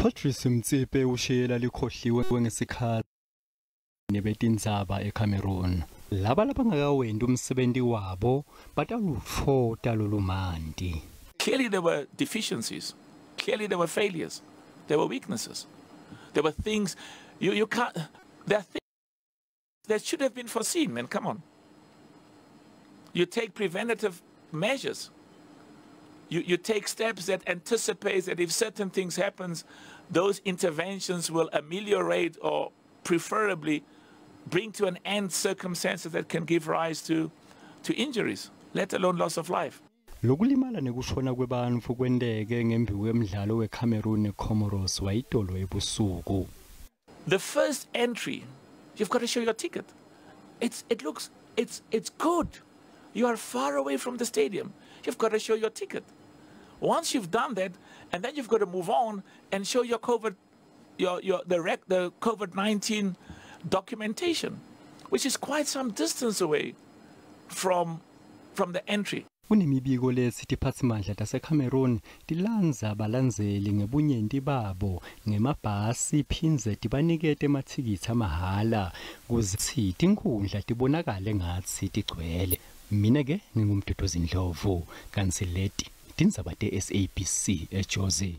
Patrice Motsepe ushiyela likhohliwe ngesikhala nebetindzaba eCameroon. Laba labangakawenti umsebenti wabo batalutfota lolumanti. Clearly there were deficiencies. Clearly there were failures. There were weaknesses. There were things you can't, there are things that should have been foreseen, man, come on. You take preventative measures. You take steps that anticipate that if certain things happens, those interventions will ameliorate or preferably bring to an end circumstances that can give rise to injuries, let alone loss of life. Lokulimala nekushona kwebantfu kwenteke ngembi kwemdlalo weCameroon neComoros wayitolo ebusuku. The first entry, you've got to show your ticket. It's good. You are far away from the stadium. You've got to show your ticket. Once you've done that, and then you've got to move on and show your COVID, your the COVID-19 documentation, which is quite some distance away from the entry. Kunemibiko lethi tiphatsimandla taseCameroon tilandza balandzeli ngebunyenti babo ngemabhasi phindze tibanikete emathikithi amahhala kuze tinkhundla tibonakale ngatsi tigcwele. Mina ke nginguMduduzi Ndlovu kantsi leti tindzaba te-SABC eJozi.